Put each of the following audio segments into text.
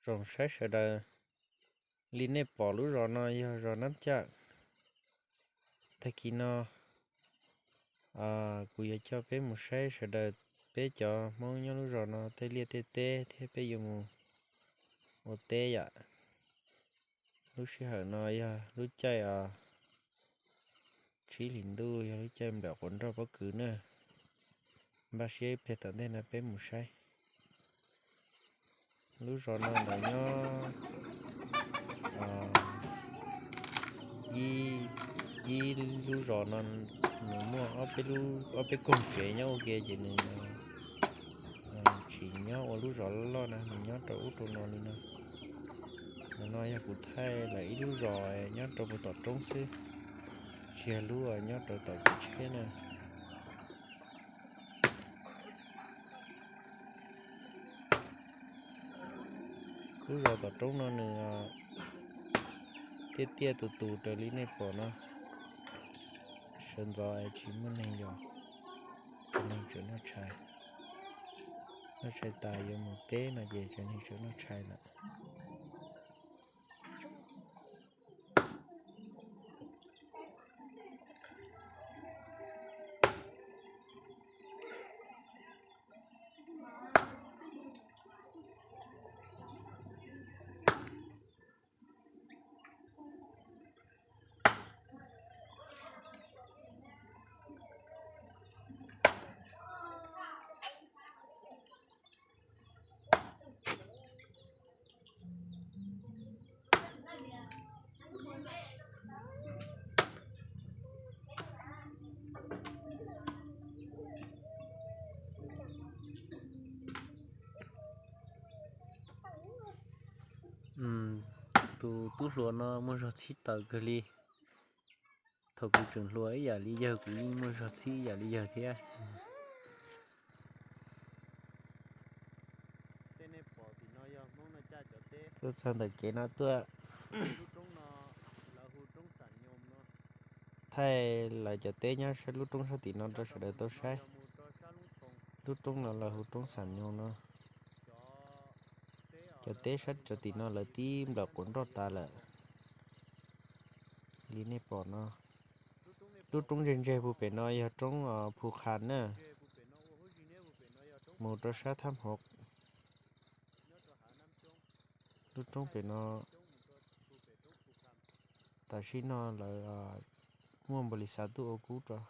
Tsoom saib sawv daws, li nej pom lub zos no yog zos Nab Caj. Tag kis no kuv yuav coj peb mus saib sawv daws, peb cov Hmoob nyob lub zos no tej liaj tej teb thiab peb yuav mus ua teb yom. Lub sij hawm no yog lub caij tsib hlis ntuj, yog lub caij nplawm quav nroj pob kws na. Npaj siab ib pliag tom ntej no peb mus saib. Lub zos no ntawd nyob ib lub zos no nws muaj ob peb koog tsev nyob ua ke ces nws tsis nyob ua lub zos loj loj na, nws nyob rau ub rau no li no. Ntawm no yog kuv thaij lawv ib lub zos nyob rau puag tom roob xwb, tsis yog lub nyob rau tom kev tsheb na. Lub zos tom roob no nws tiaj tiaj tus tus raws li nej pom no. Sawv ntxov tsis muaj neeg yos, cov neeg tseem noj tshais. Noj tshais tas yuav mus teb no ces cov neeg tseem noj tshais lawm. Tus tub hluas no muaj zog txhib tawm kawg li. Thaum kuv tseem hluas ib yam li yawg kuv yeej muaj zog txhib ib yam li yawg thiab. Tuaj txog ntawm kev no tuaj, thaij lawv cov teb nyob sab lub roob sab tim no rau sawv daws tau saib. Lub roob no lawv hu roob Xam Nyoog no. Cov teb sab rau tim no lawv tib nplawm quav nroj tas lawm li nej pom no. Lub roob ntseg ntseg puag pem no yog roob Phu Qha na, mus rau sab Thab Hmov. Lub roob pem no tam sim no lawv muaj npaum li xav tuaj ua kub rau.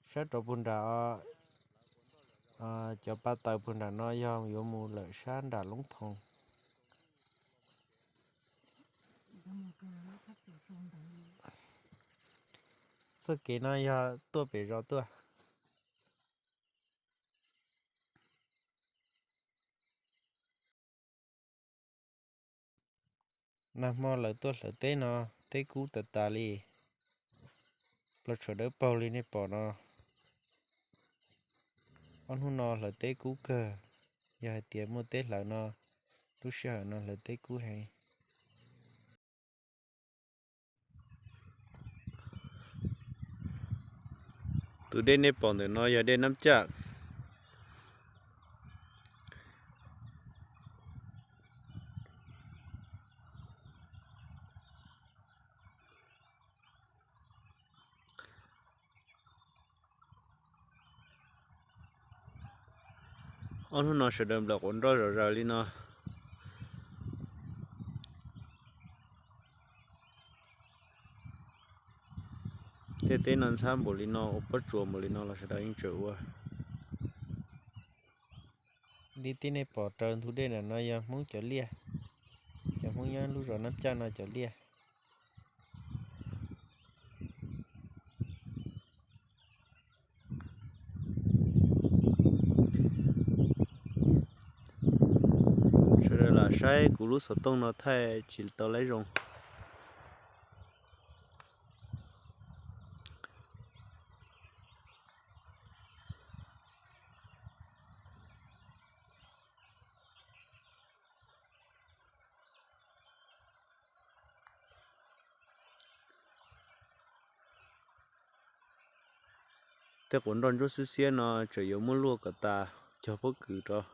Sab rau puag nram, cov pa taws puag nram no yog yuav mus lawm sab nram Loob Thoo. Txoj kev no yog tuaj pem zos tuaj. Nag hmo lawv tuaj hlawv teb no, teb kub tas tas li, plaub tshuam dawb paug li nej pom no. Ob hnub no hlawv teb kub kawg, yog hais tias muaj teb hlawv no, lub sij hawm no hlawv teb kub heev. Tus dej nej pom ntawm no yog dej Nab Caj. Ob hnub no sawv daws nplawm quav nroj zom zaws li no. Tej teb no ntxhab npaum li no, ua pob tsuas npaum li no los sawv daws yeej tseem ua. Li tib nej pom raws ntug dej ntawm no yog Hmoob cov liaj, cov Hmoob nyob lub zos Nab Caj no cov liaj. Sawv daws lam saib kuv lub xov tooj no thaij tsis tau laib zoo. Tej quav nroj ntsuab xiab xiab no tseem yuav muab luaj kom tas cog pob kws rau.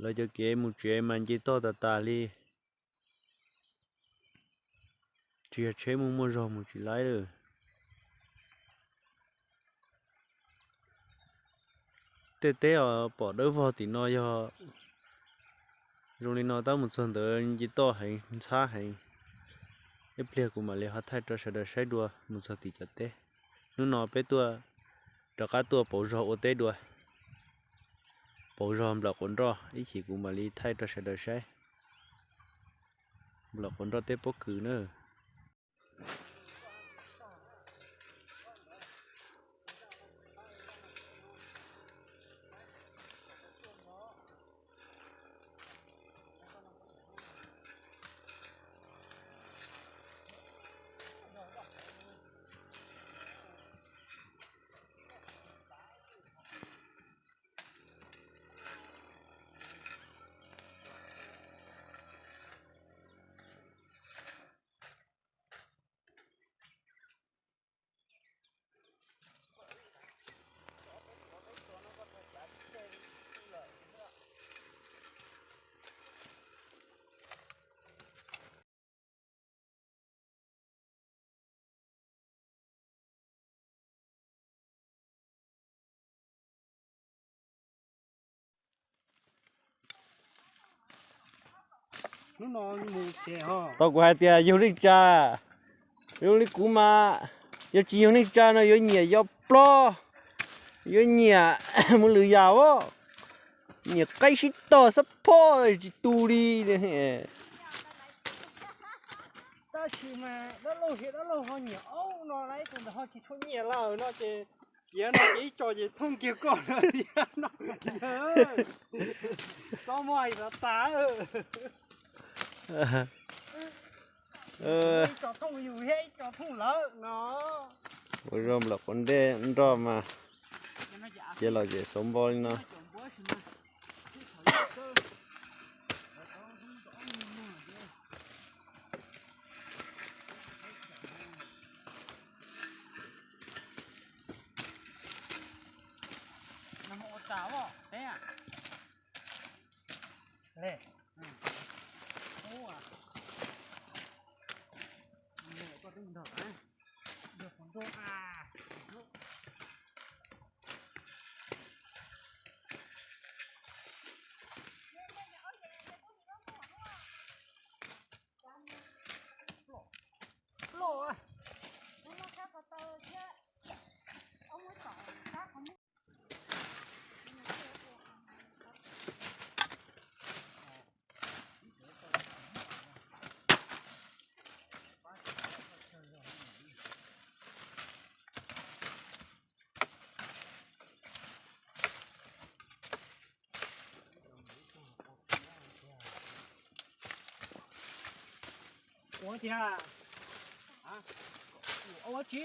Lawv cov kev mus tsev mas nce toj tas tas li, tsis yog tsheb mus muaj zog mus tsis laib lawm. Tej teb os pom dawb vog tim no yog zoo li no, tab mus txog ntawd nce toj heev ntxhab heev. Ib pliag kuv mam li ho thaij rau sawv daws saib dua mus txog tim cov teb. Hnub no peb tuaj, rov qab tuaj pauv zog ua teb dua. Pauv zog nplawm quav nroj, ib chim kuv mam li thaij rau sawv daws saib nplawm quav nroj teb pob kws na. Tau kuv hais tias yug neej tsa, yug li kuv mas, yog tsis yug neej tsa no yuav nyiam yau plog, yuav nyiam mus lwm yam os, nyiam qaib sib tog xab phoj tsis tu li. Tab sis mas dab laug thiab dab laug ho nyiam aub no lawm, tus ntawd ho tsis tshua nyiam lawm no ces, yav no ces ib tso ces thooj kiag koj no thiab no. Txhob muaj hais xav tas. Ib tso thooj yus thiab ib tso thooj lawm no. Ua zoo nplawm quav ntej nroj mas, cia los zem xauv npo li no. Ua tiag, ua tsi?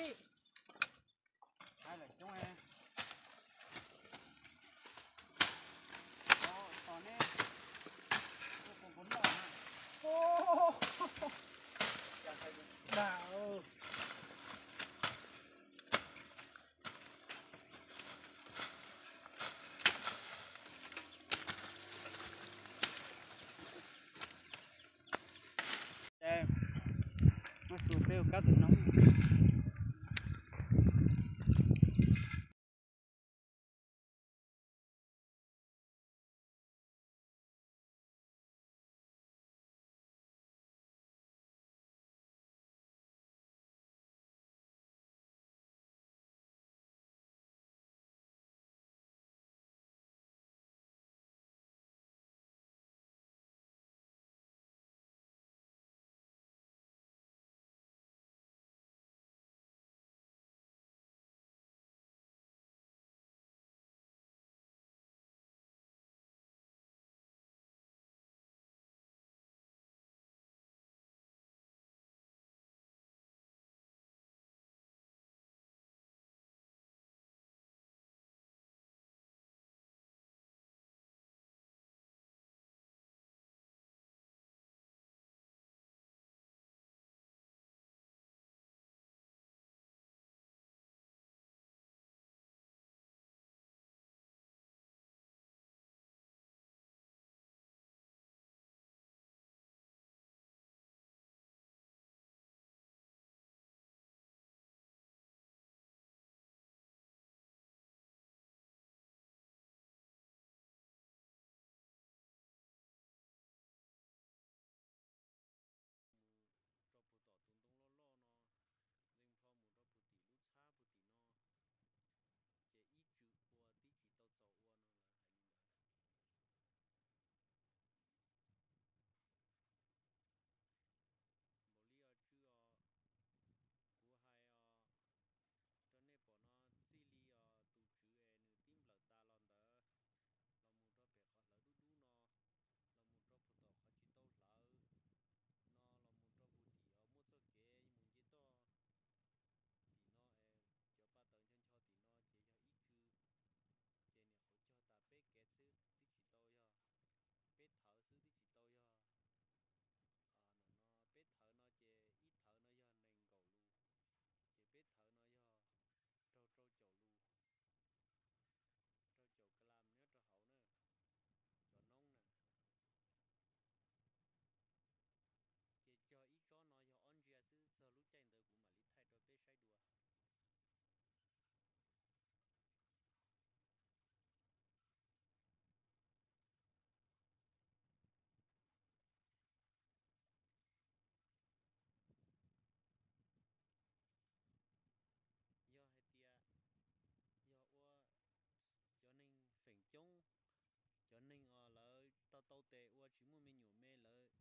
tes ua tsis muaj me nyuam me lawv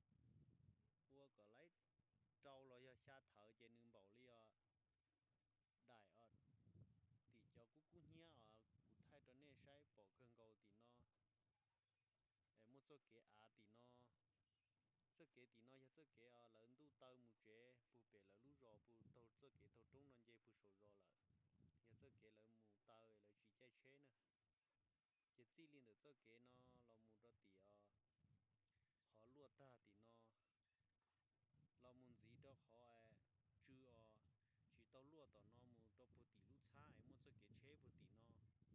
ua kom laib rau los yog xya thawv ces nws npaum li os daim os tim cov kub kub hnyiab os kuv thaij rau nej saib pom kawg nkaus tim no. Muaj txoj kev av tim no. Txoj kev tim no yog txoj kev lawv ntuj taw mus tsev pug pem lawv lub zos pug taug txoj kev taug roob no nce pug saum zos lawm. Yog txoj kev lawv mus taw lawv tsis caij tsheb na. Ces txij li ntawm txoj kev no los mus rau tim os qhov luaj tag tim no los mus ntxiv rau qhov tsw os tsis tau luaj tom no mus rau puag tim lub txhab es muaj txoj kev tsheb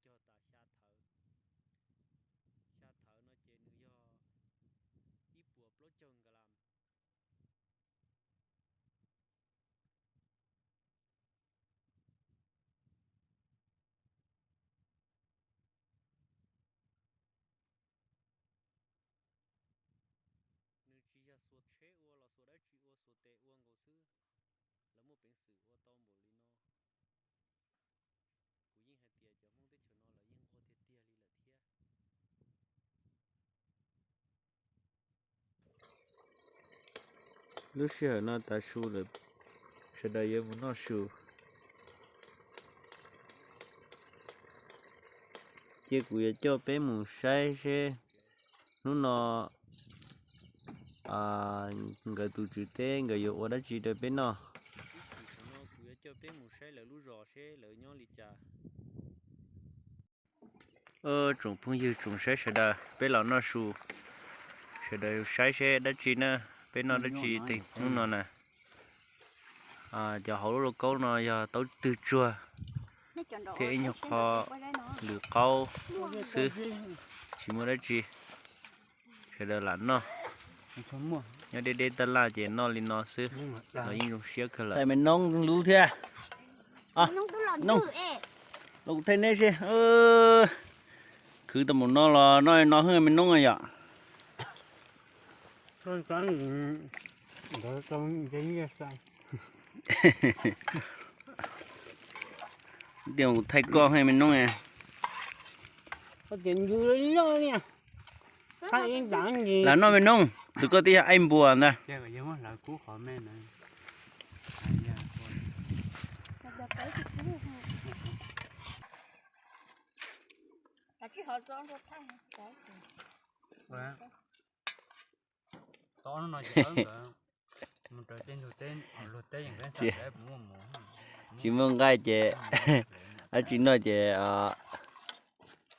puag tim no. Raws txoj ntug kev tsheb no los mus kawg nkaus li no ces yog cog tas xya thawv. Xya thawv no ces nws yog ib puas plaub caug nkas las. Nws tsis yog xuas tsheb ua los xuas dab tsi ua, xuas tes ua nkaus xwb. Lawv muaj peev xwm ua tau npaum li no. Kuv yeej hais tias cov Hmoob teb chaws no lawv yeej ua tiag tiag li lawm thiab. Lub sij hawm no tav su lawm, sawv daws yuav mus noj su. Ces kuv yuav coj peb mus saib seb hnub no nkawd tus tswv teb nkawd yuav ua dab tsi rau peb noj. Kuv yuav coj peb mus saib lawv lub zos seb lawv nyob li cas. Tsoom phooj ywg tsoom saib sawv daws, peb los noj su, sawv daws saib seb dab tsi na, peb noj dab tsi hnub no na. Cov hauv lub lauj kaub no yog taub twg tsuag thiab ib nyuag qho lwm qaub xwb, tsis muaj dab tsi. Sawv daws lam noj, nyob deb deb tab laj ces noj li no xwb los yeej zoo siab kawg lawm. Tais me noob lub thiab. Noog, los kuv thaij neb seb. Khwv tau mus no los noj no hwj me noob yom. Tias kuv thaij koj hwj me noob. Lam noj me noob, tus koj twb yog aib npua ntag. Tsis muaj nqaij ces dab tsi noj ces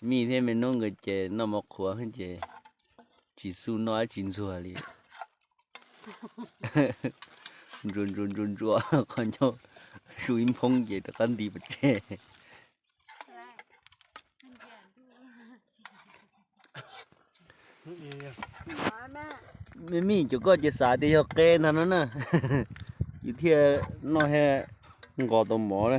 mij thiab me noob nkawd ces noj mov qhuav ces tsis xu noj dab tsi ntxuag li. Ntsuas ntsuas ntsuas ntsuas qhov ncauj, su ib nphoob ces rov qab nti pov tseg. Mij cov koj ces xav tias yog qe ntag no na, yus thiaj noj thiab nqos tau mov na.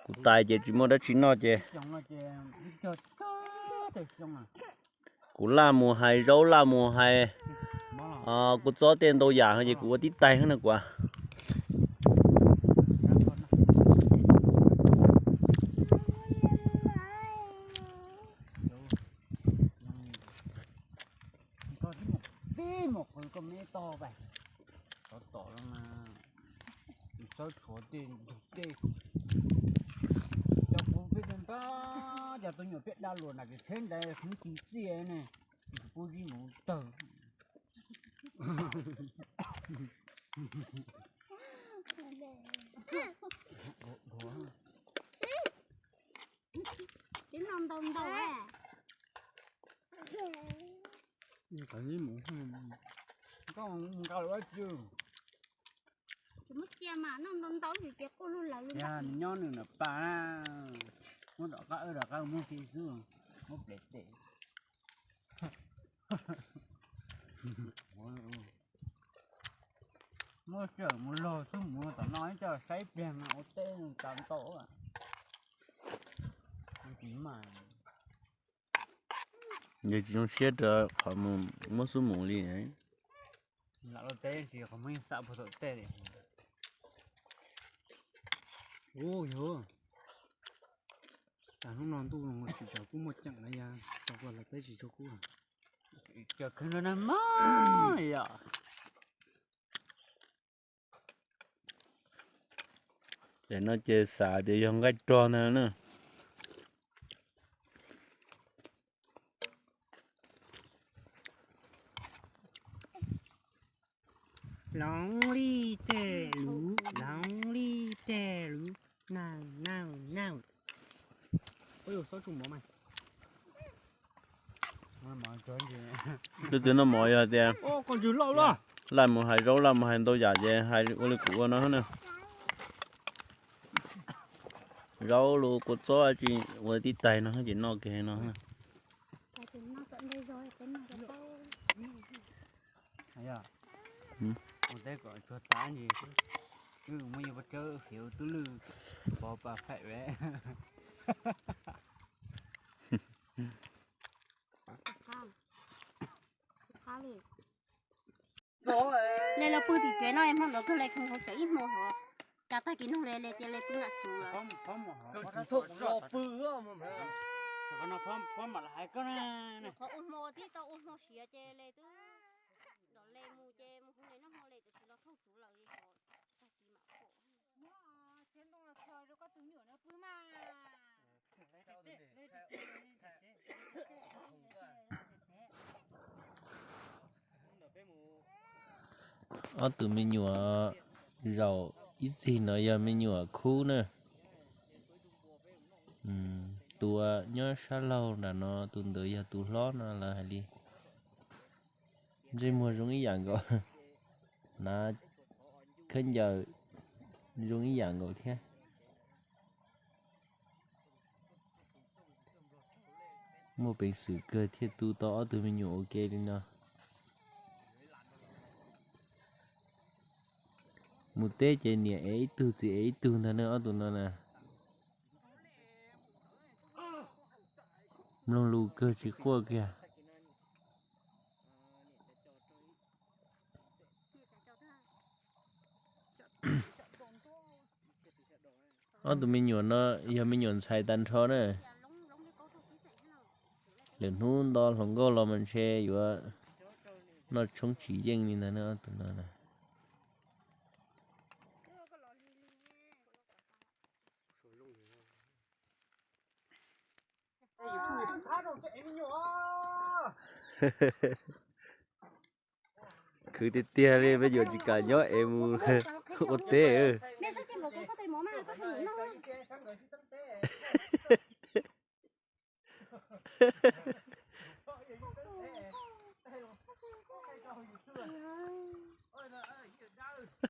Kuv tais ces tsis muaj dab tsi noj ces kuv laj mus hais zaub laj mus hais kua txob tej ntau yam ces kuv ua tib tais na kuv. Tib mus qhwv koj me tog pais, tov tom los mas sawb tshuav tej ntug tej. Cov kuv peb ntag, cov tus nyuam peb dab luas nram kev tsheb ntawd khwv tsis txiaj ne, pub zib mus tawg. Tib no ntau ntau. Koj nqa lawm dab tsi? Tsis muab cia mas noj ntau ntau ces ces quaj lug lawv li ntawd. Nws nyob nws nram pas na, muab tom qab wb rov qab muab xwb, muab plev tes. Muab tseem mus log xub mus tom no ib co saib pliag mas ua teb tas ntau. Yog tsis zoo siab rau qhov mus muab xub mus li. Lam loj teb tsis qhov muab yeej xam puag tom tej li. Ub yuav Hnub no ntuj tsis tsaus kub muaj ceem na yog tau kua lawv teb tsis tsaus kub. Cov khwv no na mas yom. Daim no ces xav tias yog nqaij rog ntag na. Loov li tej luv, loov li tej luv, naw naw naw. Leej twg noj mov yog tias laj mus hais zaub laj mus hais ntau yam ces hais ua li kuv ua no na. Zaub los kua txob tsis ua tib tais no ces noj kiag no. Ua teb kom tsuag tav ntsis, wb muab yus pab tsawb fiv tub lwj pov pas phaim ve. Le los pw tim tsev no hmo ntawd kawg le, tseem ib hmo hov, cas tag kis no le le tias le pw nram tsuv lawm. Qhov ua hmo tib tau ua hmo siav ces le twb nrog le mus ces mus hu le noj hmo le tiam sis los thauj tsuv lawm li hov, tag kis mam pom. Ob tug me nyuam zaum ib txhis no yog me nyuam khub na. Tus nyob sab laug nram no tus ntawd yog tus hlob no lawv hais li. Ntsej muag zoo ib yam nkaus, hnav khaub ncaws zoo ib yam nkaus thiab. Muaj peev xwm kawg thiaj tu tau ob tug me nyuam ua ke li no. Mus teb ces niam ev ib tug txiv ev ib tug ntag ne ob tug no na. Mloog lus kawg tsis quaj kiag. Ob tug me nyuam no yog me nyuam ntxhais tag nrho na. Lwm hnub nto hluas nkauj los mas ntshe yuav noj tshoob tsis yeej li ntag na ob tug no na. Khwv tiag tiag li, me nyuam tsis kam nyob es mus ua teb.